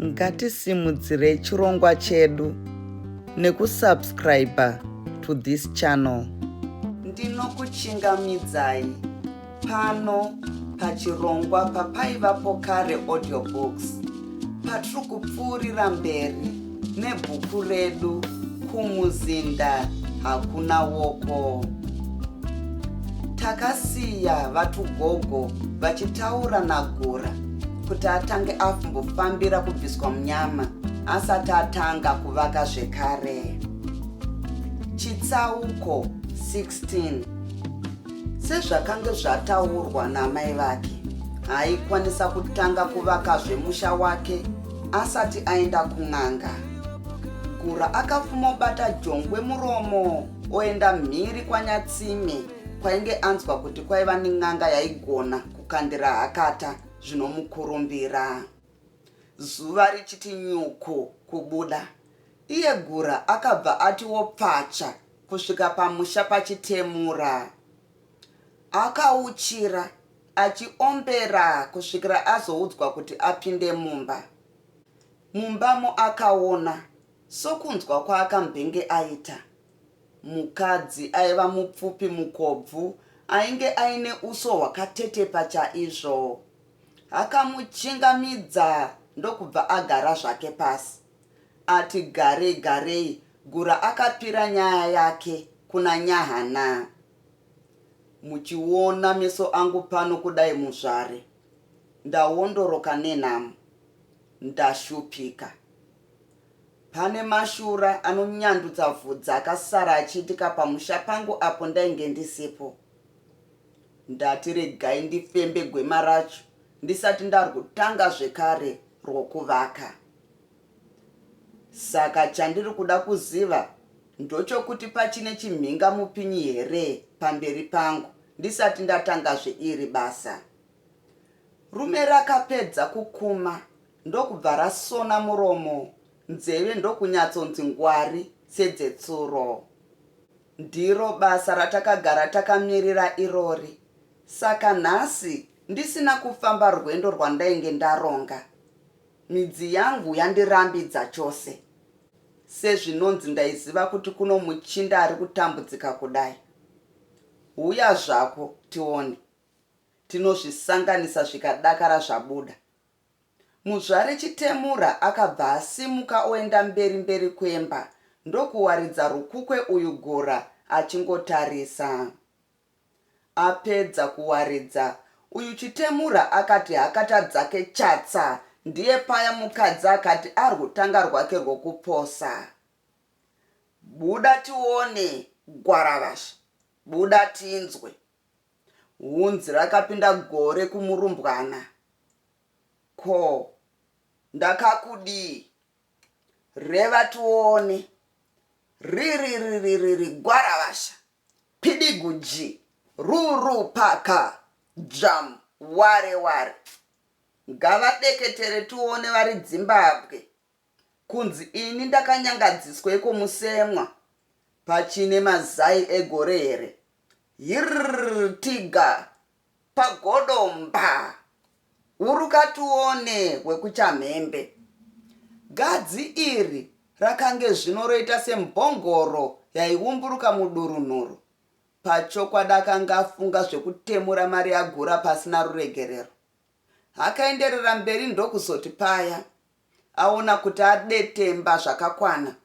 Ngatisimudzirei chirongwa chedu nekusubscriber to this channel. Ndinokuchingamidzai pano pachirongwa paPaivapo Kare Audiobooks patiri kupfuurira mberi nebhuku redu Kumuzinda Hakuna Woko. Takasiya vaTugogo vachitaura naGura kuti atange ambofambira kubviswa munyama asati atanga kuvaka zvekare. Chitsauko 16 Sezvakange zvataurwa naamai vake, haaikwanisa kutanga kuvakazve musha wake asati aenda kun'anga. Gura akafumobata jongwe muromo oenda mhiri kwaNyatsime kwainge anzwa kuti kwaiva nen'anga yaigona kukandira hakata zvinomukurumbira. Zuva richiti nyuku kubuda, iye Gura akabva atiwo pfacha kusvika pamusha paChitemura. Akauchira achiombera kusvikira azoudzwa kuti apinde mumba. Mumbamo akaona, sokunzwa kwaakambenge aita, mukadzi aiva mupfupi mukobvu ainge aine uso hwakatetepa chaizvo. Akamuchingamidza ndokubva agara zvake pasi. Ati garei garei Gura akapira nyaya yake kuna Nyahana. Muchiona meso angu pano kudai muzvare, ndawondoroka nenhamo. Ndashupika. Pane mashura anonyandutsa vhudzi akasara achiitika pamusha pangu apo ndainge ndisipo. Ndati regai ndifembe gwema racho ndisati ndarwutanga zvekare rwokuvaka. Saka chandiri kuda kuziva ndochokuti pachine chimhingamupinyi here pamberi pangu ndisati ndatangazve iri basa. Rume rakapedza kukuma ndokubva rasona muromo, nzeve ndokunyatsonzi ngwari sedzetsuro. Ndiro basa ratakagara takamirira irori, saka nhasi ndisina kufamba rwendo rwandainge ndaronga. Midzi yangu yandirambidza chose. Sezvinonzi ndaiziva kuti kuno muchinda ari kutambudzika kudai. Huya zvako tione. Tinozvisanganisa zvikadakara zvabuda. Muzvare Chitemura akabva asimuka oenda mberi mberi kwemba ndokuwaridza rukukwe uyu Gura achingotarisa. Apedza kuwaridza, uyu Chitemura akati hakata dzake chatsa ndiye paya mukadzi akati arwutanga rwake rwokuposa. Buda tione Gwaravasha, buda tinzwe. Hunzi rakapinda gore kumurumbwana. Ko, ndakakudii? Reva tione. Riririririri gwaravasha. Pidigu ji. Ruru paka. Jam. Ware ware. Ngavadeketere tione vari Dzimbabwe. Kunzi ini ndakanyangadzisweiko musemwa pachine mazai egore here? Hirr tiga pagodo mba huruka tione wekuchamhembe. Gadzi iri rakange zvino roita sembongoro yaiwumburuka mudurunhuru. Pachokwadi akanga afunga zvekutemura mari yaGura pasina ruregerero. Akaenderera mberi ndokuzoti paya aona kuti adetemba zvakakwana,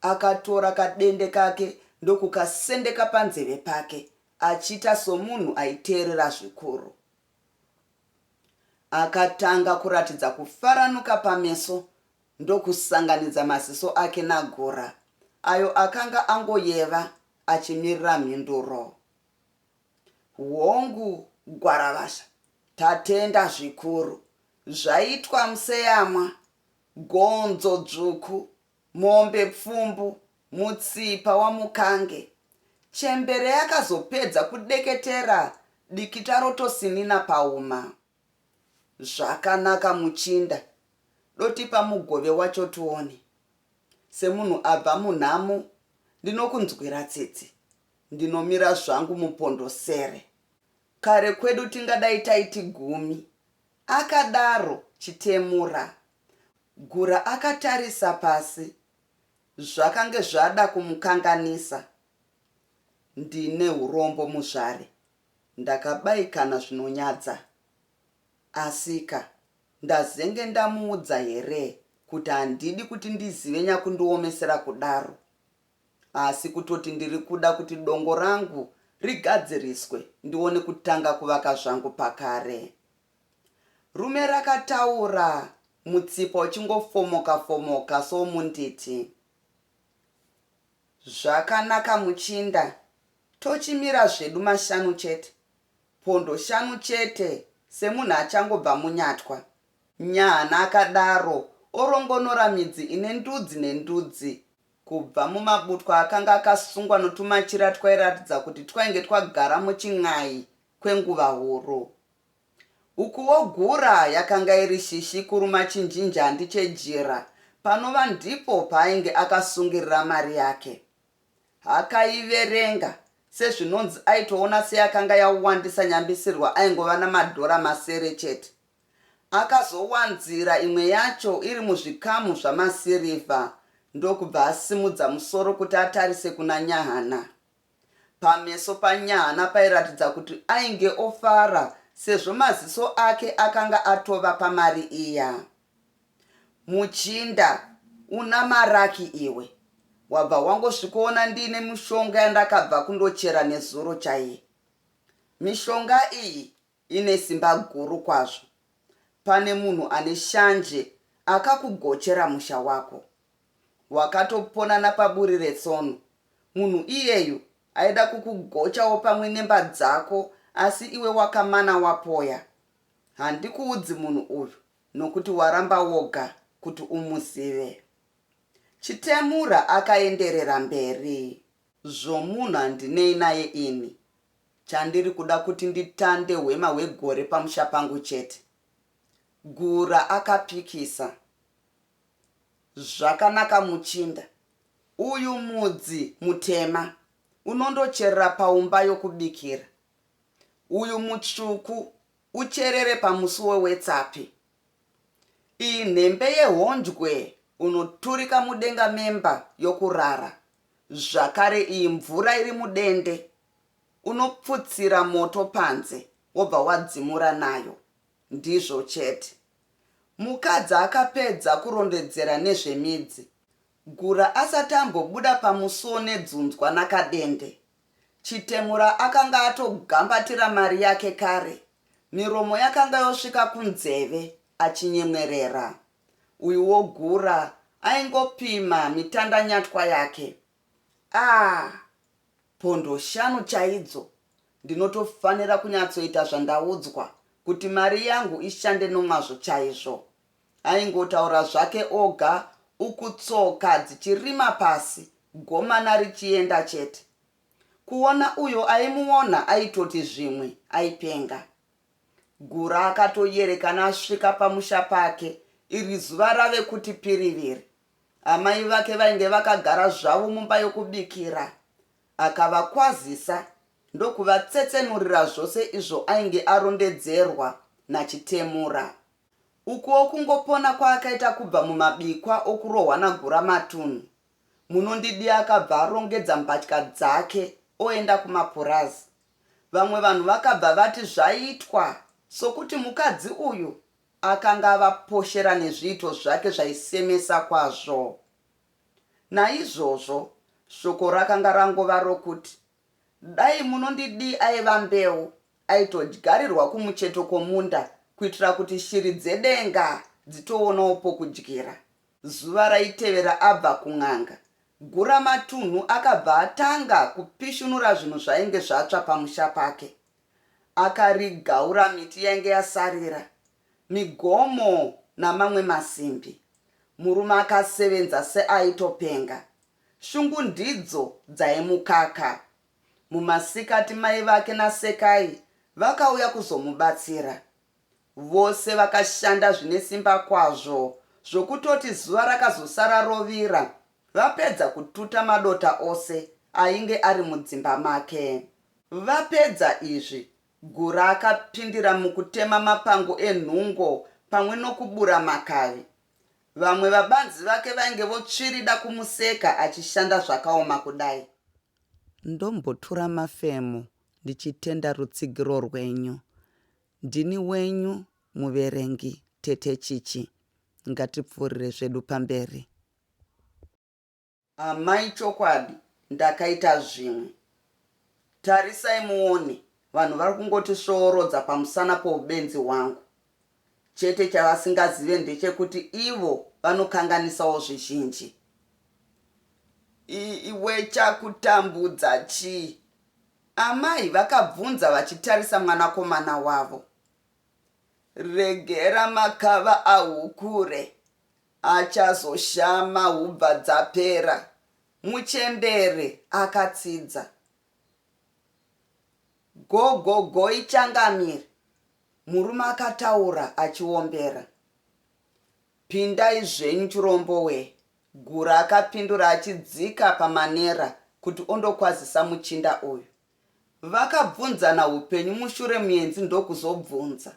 akatora kadende kake ndokukasendeka panzeve pake achiita somunhu aiteerera zvikuru. Akatanga kuratidza kufaranuka pameso ndokusanganidza maziso ake naGura ayo akanga angoyeva achimirira mhinduro. Hongu Gwaravasha, tatenda zvikuru. Zvaitwa museyamwa, gonzo dzvuku, mombe pfumbu, mutsipa waMukange. Chembere yakazopedza kudeketera dikita rotosinina pauma. Zvakanaka muchinda, dotipa mugove wacho tione. Semunhu abva munhamo, ndinokunzwira tsitsi. Ndinomira zvangu mupondosere. Kare kwedu tingadai taiti gumi, akadaro Chitemura. Gura akatarisa pasi. Zvakange zvada kumukanganisa. Ndine urombo muzvare. Ndakabaikana zvinonyadza. Asika, ndazenge ndamuudza here kuti handidi kuti ndizive nyakundiomesera kudaro? Asi kutoti ndiri kuda kuti dongo rangu rigadziriswe ndione kutanga kuvaka zvangu pakare. Rume rakataura mutsipa uchingofomoka fomoka somunditi. Zvakanaka muchinda, tochimira zvedu mashanu chete, pondo shanu chete semunhu achangobva munyatwa. Nyahana akadaro orongonora midzi ine ndudzi nendudzi kubva mumabutwa akanga akasungwa notumachira twairatidza kuti twainge twagara muchin'ai kwenguva huru. Ukuwo gura yakanga iri shishi kuruma chinjinjandi chejira panova ndipo paainge akasungirira mari yake. Akaiverenga sezvinonzi aitoona seyakanga yawandisa nyambisirwa aingova namadhora masere chete. Akazowanzira imwe yacho iri muzvikamu zvamasirivha ndokubva asimudza musoro kuti atarise kuna Nyahana. Pameso paNyahana pairatidza kuti ainge ofara sezvo maziso ake akanga atova pamari iya. Muchinda, una maraki iwe. Wabva wangosvikoona ndiine mishonga yandakabva kundochera nezuro chaiye. Mishonga iyi ine simba guru kwazvo. Pane munhu ane shanje akakugochera musha wako. Wakatopona napaburi retsono. Munhu iyeyu aida kukugochawo pamwe nemba dzako asi iwe wakamana wapoya. Handikuudzi munhu uyu nokuti waramba woga kuti umuzive. Chitemura akaenderera mberi. Zvomunhu handinei naye ini. Chandiri kuda kuti nditande hwema hwegore pamusha pangu chete. Gura akapikisa. Zvakanaka muchinda. Uyu mudzi mutema unondocherera paumba yokubikira. Uyu mutsvuku ucherere pamusuwo wetsapi. Iyi nhembe yehonjwe unoturika mudenga memba yokurara. Zvakare iyi mvura iri mudende unopfutsira moto panze wobva wadzimura nayo. Ndizvo chete. Mukadzi akapedza kurondedzera nezvemidzi, Gura asati ambobuda pamusuo nedzunzwa naKadende. Chitemura akanga atogambatira mari yake kare, miromo yakanga yosvika kunzeve achinyemwerera. Uyuwo Gura aingopima mitandanyatwa yake. Ah! Pondo shanu chaidzo! Ndinotofanira kunyatsoita zvandaudzwa kuti mari yangu ishande nomwazvo chaizvo. Aingotaura zvake oga uku tsoka dzichirima pasi gomana richienda chete. Kuona uyo aimuona aitoti zvimwe aipenga. Gura akatoyerekana asvika pamusha pake iri zuva rave kuti piriviri. Amai vake vainge vakagara zvavo mumba yokubikira. Akavakwazisa ndokuvatsetsenurira zvose izvo ainge arondedzerwa naChitemura. Ukuwo kungopona kwaakaita kubva mumabikwa okurohwa naGuramatunhu, Munondidi akabva arongedza mbatya dzake oenda kumapurazi. Vamwe vanhu vakabva vati zvaitwa sokuti mukadzi uyu akanga avaposhera nezviito zvake zvaisemesa kwazvo. Naizvozvo shoko rakanga rangova rokuti dai Munondidii aiva mbeu aitodyarirwa kumucheto kwomunda kuitira kuti shiri dzedenga dzitoonawo pokudyira. Zuva raitevera abva kun'anga, Guramatunhu akabva atanga kupishunura zvinhu zvainge zvatsva pamusha pake. Akarigaura miti yainge yasarira, migomo namamwe masimbi. Murume akasevenza seaitopenga. Shungu ndidzo dzaimukaka. Mumasikati mai vake naSekai vakauya kuzomubatsira. Vose vakashanda zvine simba kwazvo zvokutoti zuva rakazosara rovira vapedza kututa madota ose ainge ari mudzimba make. Vapedza izvi, Gura akapindira mukutema mapango enhungo pamwe nokubura makavi. Vamwe vabanzi vake vainge votsvirida kumuseka achishanda zvakaoma kudai. Ndombotura mafemo ndichitenda rutsigiro rwenyu. Ndini wenyu muverengi Tete Chichi. Ngatipfuurire zvedu pamberi. Amai chokwadi ndakaita zvimwe. Tarisai muone vanhu vari kungotisvoorodza pamusana poubenzi hwangu. Chete chavasingazive ndechekuti ivo vanokanganisawo zvizhinji. Iwe chakutambudza chii? Amai vakabvunza vachitarisa mwanakomana wavo. Regera makava ahukure Achazoshama hubva dzapera. Muchembere akatsidza. Gogogoi changamire, murume akataura achiombera. Pindai zvenyu chirombo wee, Gura akapindura achidzika pamanera kuti ondokwazisa muchinda uyu. Vakabvunzana upenyu mushure muenzi ndokuzobvunza.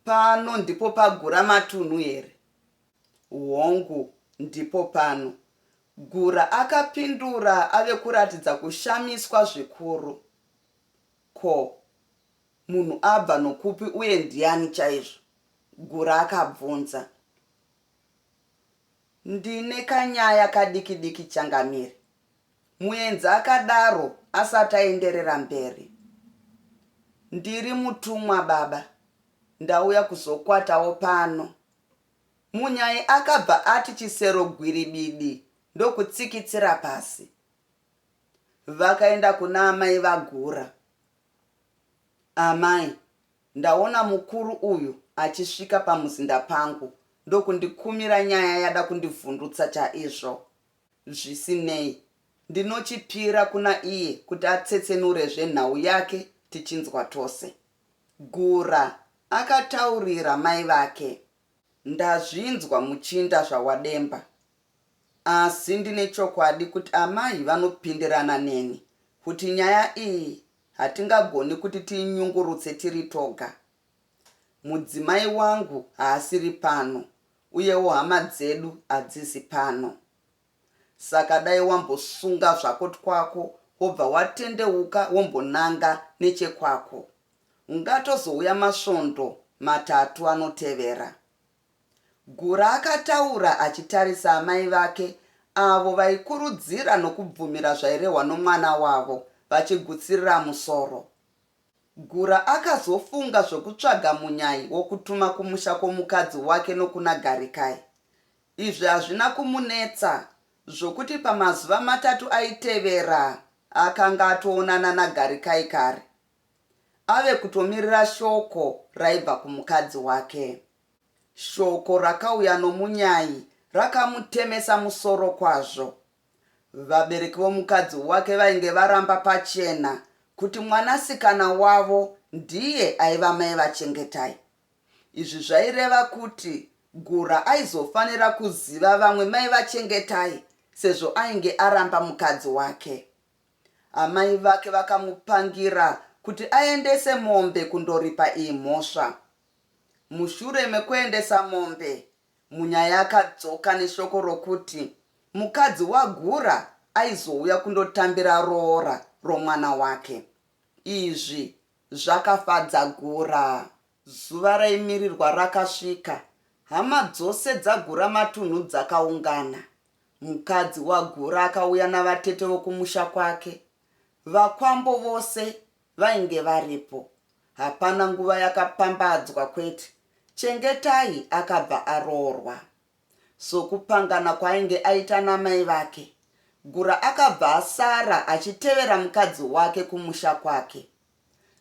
Pano ndipo paGura matunhu here? Hongu, ndipo pano. Gura akapindura ave kuratidza kushamiswa zvikuru. Ko, munhu abva nokupi uye ndiani chaizvo? Gura akabvunza. Ndine kanyaya kadiki-diki changamire. Muenzi akadaro asati aenderera mberi. Ndiri mutumwa baba, ndauya kuzokwatawo pano. Munyai akabva ati chisero gwiribidi ndokutsikitsira pasi. Vakaenda kuna amai vaGura. Amai, Ndaona mukuru uyu achisvika pamuzinda pangu ndokundikumira nyaya yada kundivhundutsa chaizvo. Zvisinei, ndinochipira kuna iye kuti atsetsenurezve nhau yake tichinzwa tose. Gura akataurira mai vake. Ndazvinzwa muchinda zvawademba asi ndine chokwadi kuti amai vanopindirana neni kuti nyaya iyi Hatingagoni kuti tiinyungurutse tiri toga. Mudzimai wangu haasiri pano, uyewo hama dzedu hadzizi pano. Saka dai wambosunga zvako twako wobva watendeuka wombonanga nechekwako. Ungatozouya masvondo matatu anotevera. Gura akataura achitarisa amai vake avo vaikurudzira nokubvumira zvairehwa nomwana wavo vachigutsirira musoro. Gura akazofunga zvokutsvaga munyai wokutuma kumusha kwomukadzi wake nokuna Garikai. Izvi hazvina kumunetsa zvokuti pamazuva matatu aitevera akanga atoonana naGarikai kare ave kutomirira shoko raibva kumukadzi wake. Shoko rakauya nomunyai rakamutemesa musoro kwazvo. Vabereki vomukadzi wake vainge varamba pachena kuti mwanasikana wavo ndiye aiva mai vaChengetai. Izvi zvaireva kuti Gura aizofanira kuziva vamwe mai vaChengetai sezvo ainge aramba mukadzi wake. Amai vake vakamupangira kuti aendese mombe kundoripa iyi mhosva. Mushure mekuendesa mombe, Munyai akadzoka neshoko rokuti mukadzi waGura aizouya kundotambira roora romwana wake. Izvi zvakafadza Gura. Zuva raimirirwa rakasvika, hama dzose dzaGura matunhu dzakaungana. Mukadzi waGura akauya navatete vokumusha kwake. Vakwambo vose vainge varipo. Hapana nguva yakapambadzwa kwete, Chengetai akabva aroorwa. Sokupangana kwaainge aita namai vake, Gura akabva asara achitevera mukadzi wake kumusha kwake.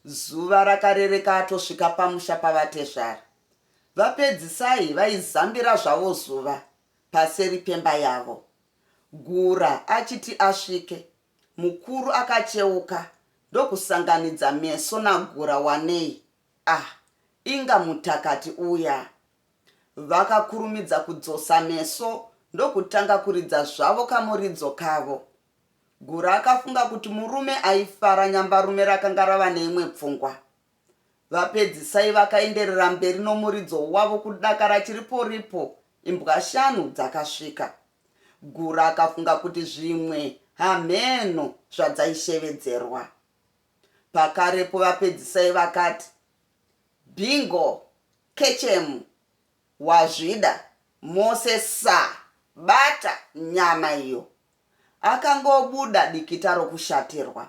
Zuva rakarereka atosvika pamusha pavatezvara. VaPedzisai vaizambira zvavo zuva paseri pemba yavo. Gura achiti asvike, Mukuru akacheuka ndokusanganidza meso naGura wanei ah inga mutakati uya. Vakakurumidza kudzosa meso ndokutanga kuridza zvavo kamuridzo kavo. Gura akafunga kuti murume aifara nyambarume rakanga rava neimwe pfungwa. VaPedzisai vakaenderera mberi nomuridzo wavo kudakara chiriporipo imbwa shanu dzakasvika. Gura akafunga kuti zvimwe hamheno zvadzaishevedzerwa. Pakarepo vaPedzisai vakati, Bingo! Kechemu! Wazvida! Mose sa! Bata nyama iyo! Akanga obuda dikita rokushatirwa.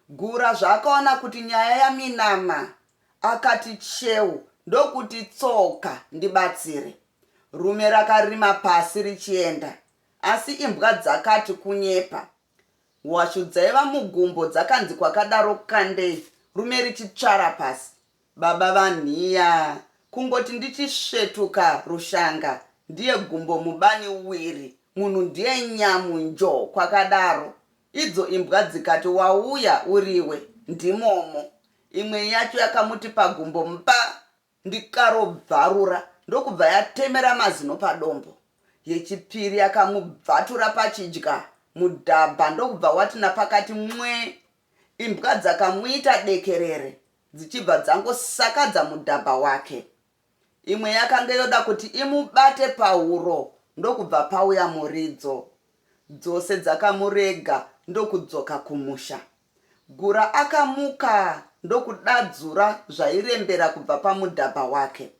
Gura zvaakaona kuti nyaya yaminama, akati cheu ndokuti tsoka ndibatsire. Rume rakarima pasi richienda, asi imbwa dzakati kunyepa. Hwashu dzaiva mugumbo dzakanzi kwakadaro kandei rume richitsvara pasi. Baba vanhiya kungoti ndichisvetuka rushanga ndiye gumbo mubani wiri munhu ndiye nyamu njo kwakadaro. Idzo imbwa dzikati wauya uriwe ndimomo. Imwe yacho yakamuti pagumbo mba Ndikarobvarura ndokubva yatemera mazino padombo. Yechipiri yakamubvatura pachidya mudhabha ndokubva wati napakati mwee. Imbwa dzakamuita dekerere dzichibva dzangosakadza mudhabha wake. Imwe yakange yoda kuti imubate pahuro ndokubva pauya muridzo. Dzose dzakamurega ndokudzoka kumusha. Gura akamuka ndokudadzura zvairembera kubva pamudhabha wake.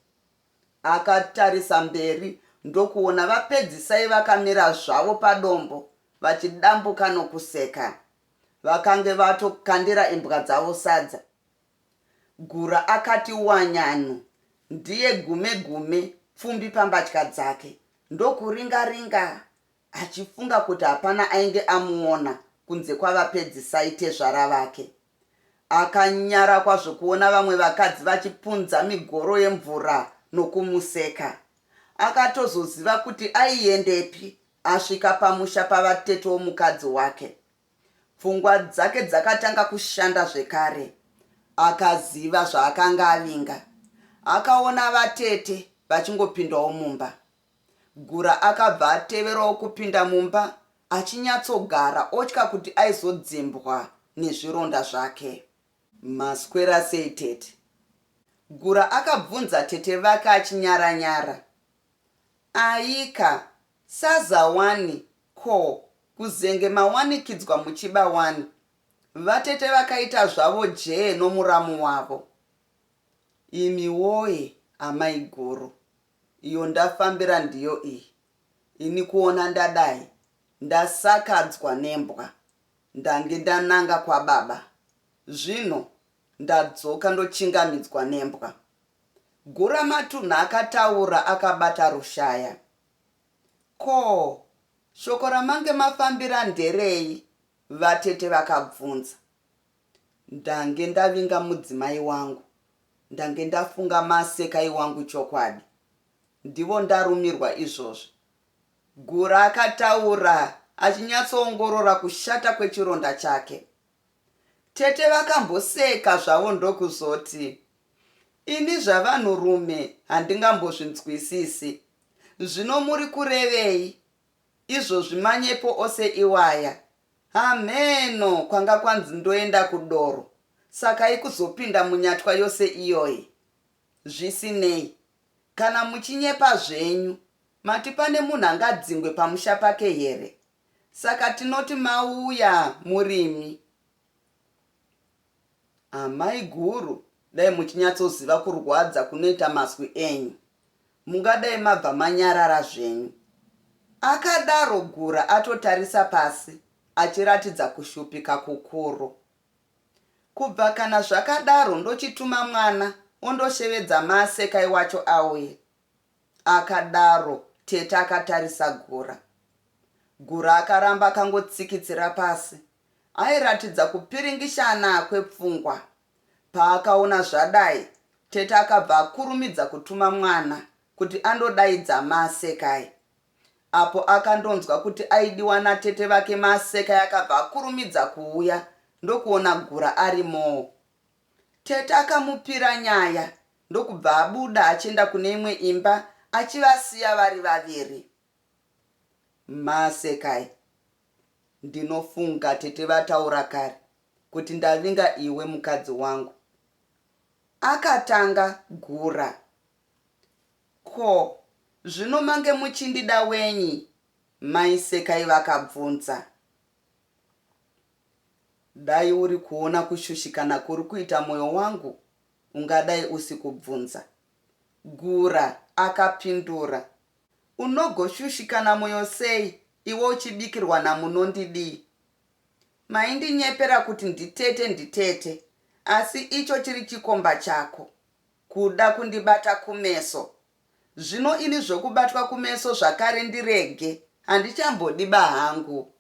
Akatarisa mberi ndokuona vaPedzisai vakamira zvavo padombo vachidambuka nokuseka. Vakange vatokandira imbwa dzavo sadza. Gura akati wanyanu ndiye gume gume pfumbi pambatya dzake ndokuringa ringa achifunga kuti hapana ainge amuona kunze kwaVaPedzisai tezvara vake. Akanyara kwazvo kuona vamwe vakadzi vachipunza migoro yemvura nokumuseka. Akatozoziva kuti aiendepi asvika pamusha pavatete womukadzi wake. Pfungwa dzake dzakatanga kushanda zvekare. Akaziva zvaakanga avinga. Akaona vatete vachingopindawo mumba. Gura akabva ateverawo kupinda mumba achinyatsogara otya kuti aizodzimbwa nezvironda zvake. Maswera sei tete? Gura akabvunza tete vake achinyara-nyara. Aika, saza wani, ko, kuzenge mawanikidzwa muchiba wani? Vatete vakaita zvavo jee nomuramu wavo. Imi woye amaiguru, iyo ndafambira ndiyo iyi. Ini kuona ndadai, ndasakadzwa nembwa. Ndange ndananga kwababa. Zvino ndadzoka ndochingamidzwa nembwa. Guramatunhu akataura akabata rushaya. Ko, shoko ramange mafambira nderei? Vatete vakabvunza. Ndange ndavinga mudzimai wangu. Ndange ndafunga masekai wangu chokwadi. Ndivo ndarumirwa izvozvi. Gura akataura achinyatsoongorora kushata kwechironda chake. Tete vakamboseka zvavo ndokuzoti, Ini zvavanhurume handingambozvinzwisisi. Zvino muri kurevei? Izvozvi manyepo ose iwaya. Hamheno kwanga kwanzi ndoenda kudoro saka ikuzopinda munyatwa yose iyoyi. Zvisinei, kana muchinyepa zvenyu, mati pane munhu angadzingwe pamusha pake here? Saka tinoti mauya murimi. Amai guru dai muchinyatsoziva kurwadza kunoita mazwi enyu mungadai mabva manyarara zvenyu. Akadaro Gura atotarisa pasi achiratidza kushupika kukuru. Kubva kana zvakadaro ndochituma mwana ondoshevedza maSekai wacho auye. Akadaro tete akatarisa Gura. Gura akaramba akangotsikitsira pasi. Airatidza kupiringishana kwepfungwa. Paakaona zvadai, tete akabva akurumidza kutuma mwana kuti andodaidza maSekai. Apo akandonzwa kuti aidiwa natete vake maSekai akabva akurumidza kuuya ndokuona Gura arimowo. Tete akamupira nyaya ndokubva abuda achienda kune imwe imba achivasiya vari vaviri. MaSekai, ndinofunga tete vataura kare kuti ndavinga iwe mukadzi wangu. Akatanga Gura. Ko, Zvino mange muchindida wenyi? Mai Sekai vakabvunza. Dai uri kuona kushushikana kuri kuita moyo wangu ungadai usi kubvunza. Gura akapindura. Unogoshushikana moyo sei iwe uchibikirwa naMunondidii? Maindinyepera kuti nditete nditete asi icho chiri chikomba chako. Kuda kundibata kumeso. Zvino ini zvokubatwa kumeso zvakare ndirege handichambodiba hangu.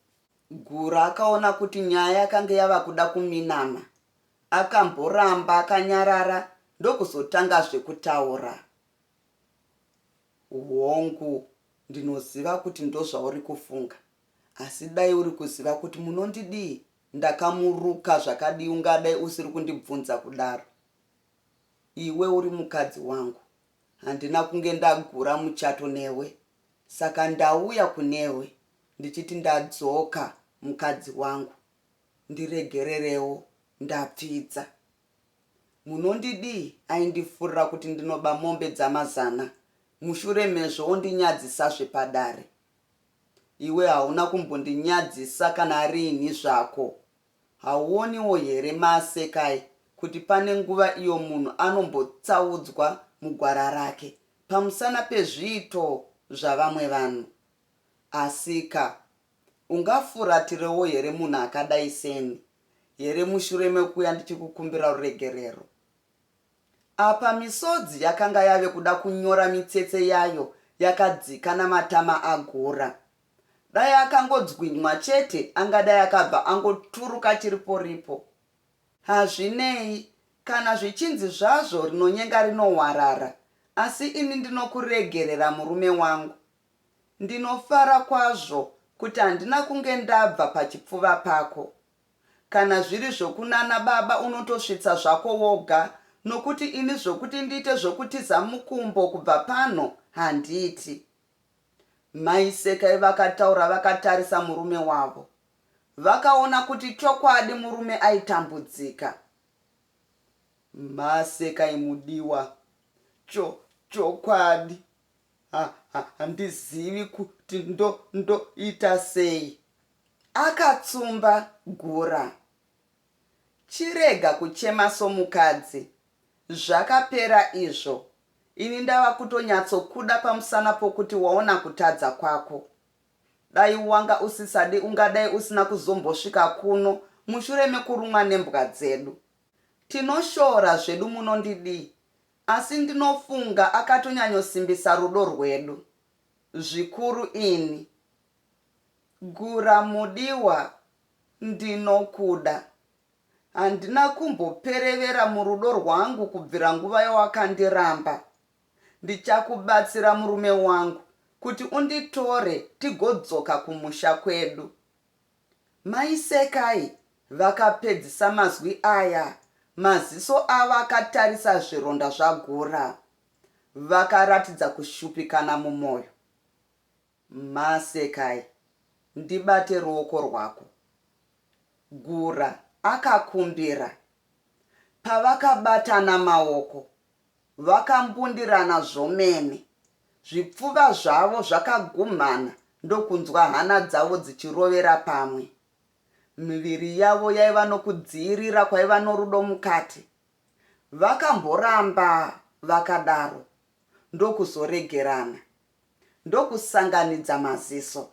Gura akaona kuti nyaya yakange yava kuda kuminama. Akamboramba akanyarara ndokuzotangazve kutaura. Hongu, ndinoziva kuti ndozvauri kufunga asi dai uri kuziva kuti munondidii ndakamuruka zvakadii ungadai usiri kundibvunza kudaro. Iwe uri mukadzi wangu, handina kunge ndagura muchato newe saka ndauya kunewe ndichiti ndadzoka mukadzi wangu ndiregererewo ndapfidza. Munondidii aindifurira kuti ndinoba mombe dzamazana mushure mezvo ondinyadzisazve padare. Iwe hauna kumbondinyadzisa kana rinhi zvako. Hauoniwo here maSekai kuti pane nguva iyo munhu anombotsaudzwa mugwara rake pamusana pezviito zvavamwe vanhu? Asika, ungafuratirewo here munhu akadai seni here mushure mekuuya ndichikukumbira ruregerero? Apa misodzi yakanga yave kuda kunyora mitsetse yayo yakadzika namatama aGura. Dai akangodzwinywa chete angadai akabva angoturuka chiriporipo. Hazvinei, kana zvichinzi zvazvo rinonyenga rinohwarara, asi ini ndinokuregerera murume wangu. Ndinofara kwazvo kuti handina kunge ndabva pachipfuva pako. Kana zviri zvokunana baba unotosvitsa zvako woga nokuti ini zvokuti ndiite zvokutiza mukumbo kubva pano handiiti. Mai Sekai vakataura vakatarisa murume wavo. Vakaona kuti chokwadi murume aitambudzika. MaSekai mudiwa, cho chokwadi ha, ha, handizivi kuti ndo ndoita sei. Akatsumba gura. Chirega kuchema somukadzi. Zvakapera izvo. Ini ndava kutonyatsokuda pamusana pokuti waona kutadza kwako. Dai wanga usisadi ungadai usina kuzombosvika kuno mushure mekurumwa nembwa dzedu. Tinoshora zvedu Munondidii asi ndinofunga akatonyanyosimbisa rudo rwedu. Zvikuru ini. Gura mudiwa ndinokuda. Handina kumboperevera murudo rwangu kubvira nguva yawakandiramba. Ndichakubatsira murume wangu kuti unditore tigodzoka kumusha kwedu. Mai Sekai vakapedzisa mazwi aya maziso avo akatarisa zvironda zvaGura. Vakaratidza kushupikana mumoyo. MaSekai, ndibate ruoko rwako. Gura akakumbira. Pavakabatana maoko, vakambundirana zvomene. Zvipfuva zvavo zvakagumhana ndokunzwa hana dzavo dzichirovera pamwe. Miviri yavo yaiva nokudziirira kwaiva norudo mukati. Vakamboramba vakadaro ndokuzoregerana. Ndokusanganidza maziso.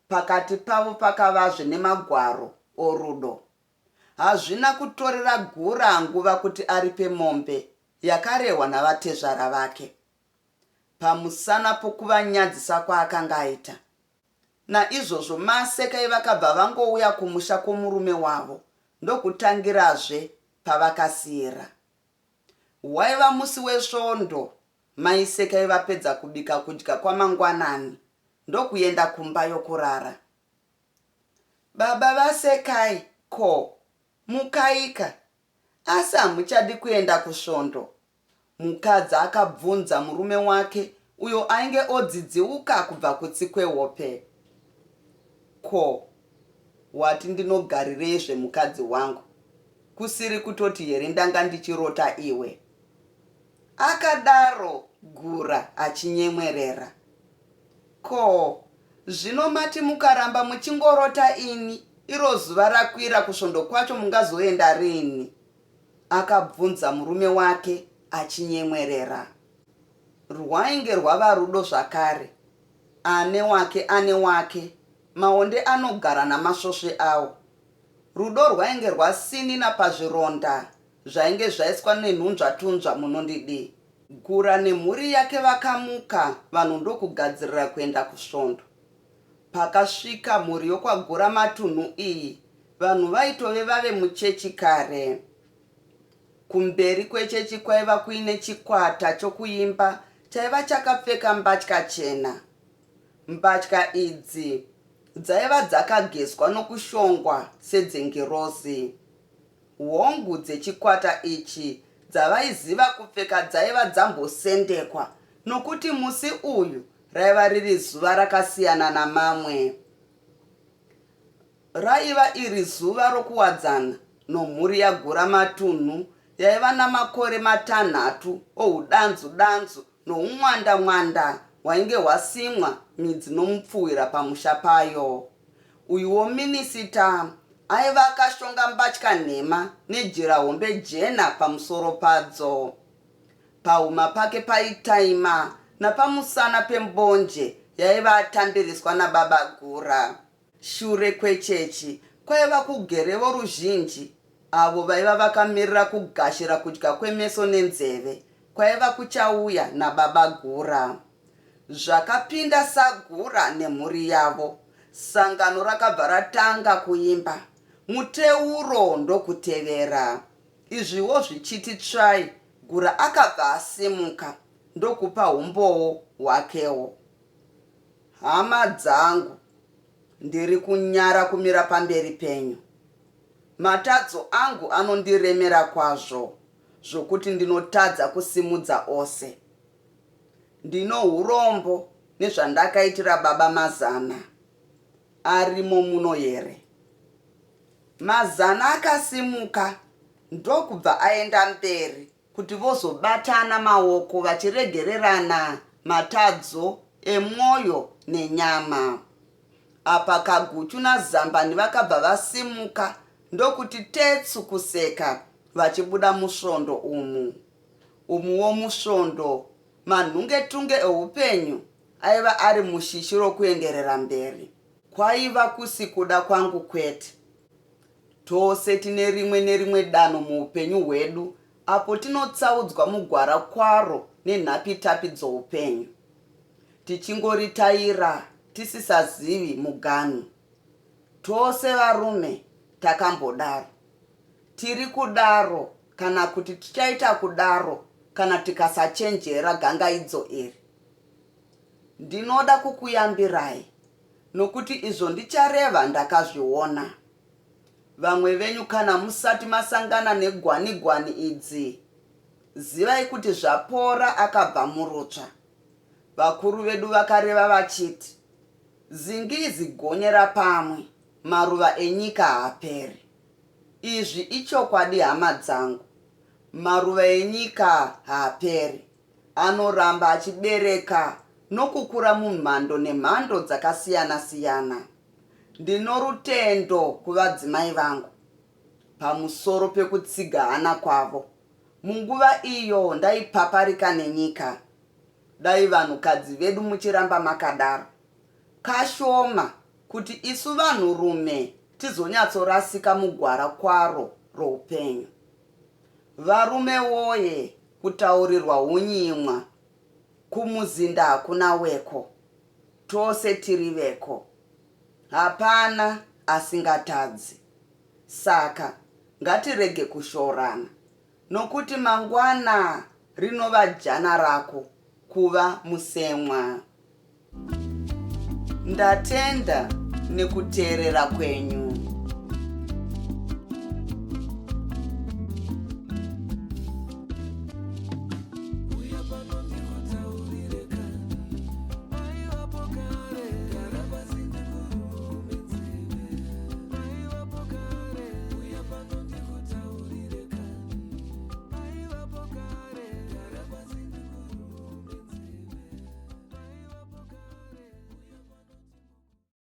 Pakati pavo pakavazve nemagwaro orudo. Hazvina kutorera Gura nguva kuti aripe mombe yakarehwa navatezvara vake. Pamusana pokuvanyadzisa kwaakanga aita. Naizvozvo maSekai vakabva vangouya kumusha kwomurume wavo ndokutangirazve pavakasiira. Waiva musi weSvondo Mai Sekai vapedza kubika kudya kwamangwanani ndokuenda kumba yokurara. Baba vaSekai, Ko, mukaika? Asi hamuchadi kuenda kusvondo? Mukadzi akabvunza murume wake uyo ainge odzidziuka kubva kutsi kwehope. Ko, wati ndinogarireizve mukadzi wangu? Kusiri kutoti here ndanga ndichirota iwe? Akadaro Gura achinyemwerera. Ko, zvino mati mukaramba muchingorota ini iro zuva rakwira kusvondo kwacho mungazoenda rini? Akabvunza murume wake achinyemwerera. Rwainge rwava rudo zvakare. Ane wake ane wake, maonde anogara namasvosve awo. Rudo rwainge rwasinina pazvironda zvainge zvaiswa nenhunzvatunzva munondidii. Gura nemhuri yake vakamuka vanhu ndokugadzirira kuenda kusvondo. Pakasvika mhuri yokwaGura matunhu iyi vanhu vaitove vave muchechi kare. Kumberi kwechechi kwaiva kuine chikwata chokuimba chaiva chakapfeka mbatya chena. Mbatya idzi dzaiva dzakagezwa nokushongwa sedzengirozi. Hongu dzechikwata ichi dzavaiziva kupfeka dzaiva dzambosendekwa nokuti musi uyu raiva riri zuva rakasiyana namamwe. Raiva iri zuva rokuwadzana nomhuri yaGuramatunhu yaiva namakore matanhatu oudanzu-danzu noumwanda-mwanda hwainge hwasimwa midzi nomupfuhwira pamusha payo. Uyuwo minisita aiva akashonga mbatya nhema nejira hombe jena pamusoro padzo. Pahuma pake paitaima napamusana pembonje yaiva atambiriswa nababa Gura. Shure kwechechi kwaiva kugere voruzhinji avo vaiva vakamirira kugashira kudya kwemeso nenzeve kwaiva kuchauya nababa Gura. Zvakapinda saGura nemhuri yavo, sangano rakabva ratanga kuimba, muteuro ndokutevera. Izviwo zvichiti tsvai, Gura akabva asimuka ndokupa humbowo hwakewo. Hama dzangu, ndiri kunyara kumira pamberi penyu. Matadzo angu anondiremera kwazvo zvokuti ndinotadza kusimudza ose. Ndinohurombo nezvandakaitira baba Mazana. Arimo muno here? Mazana akasimuka ndokubva aenda mberi kuti vozobatana maoko vachiregererana matadzo emwoyo nenyama. Apa Kaguchu naZambani vakabva vasimuka ndokuti tetsu kuseka vachibuda musvondo umu. Umuwo musvondo manhungetunge eupenyu aiva ari mushishi rokuenderera mberi. Kwaiva kusi kuda kwangu kwete. Tose tine rimwe nerimwe danho muupenyu hwedu apo tinotsaudzwa mugwara kwaro nenhapitapi dzoupenyu, tichingoritaira tisisazivi muganhu. Tose varume takambodaro. Tiri kudaro kana kuti tichaita kudaro kana tikasachenjera gangaidzo iri. Ndinoda kukuyambirai nokuti izvo ndichareva ndakazviona. Vamwe venyu kana musati masangana negwani gwani idzi zivai kuti zvapora akabva murutsva. Vakuru vedu vakareva vachiti zingizi gonyera pamwe maruva enyika haaperi. Izvi ichokwadi hama dzangu. Maruva enyika haaperi. Anoramba achibereka nokukura mumhando nemhando dzakasiyana-siyana. Ndinorutendo kuvadzimai vangu pamusoro pekutsiga hana kwavo munguva iyo ndaipaparika nenyika. Dai vanhukadzi vedu muchiramba makadaro. Kashoma kuti isu vanhurume tizonyatsorasika mugwara kwaro roupenyu. Varume woye kutaurirwa hunyimwa. Kumuzinda hakuna weko. Tose tiri veko. Hapana asingatadzi. Saka ngatirege kushorana nokuti mangwana rinova jana rako kuva musemwa. Ndatenda nekuteerera kwenyu.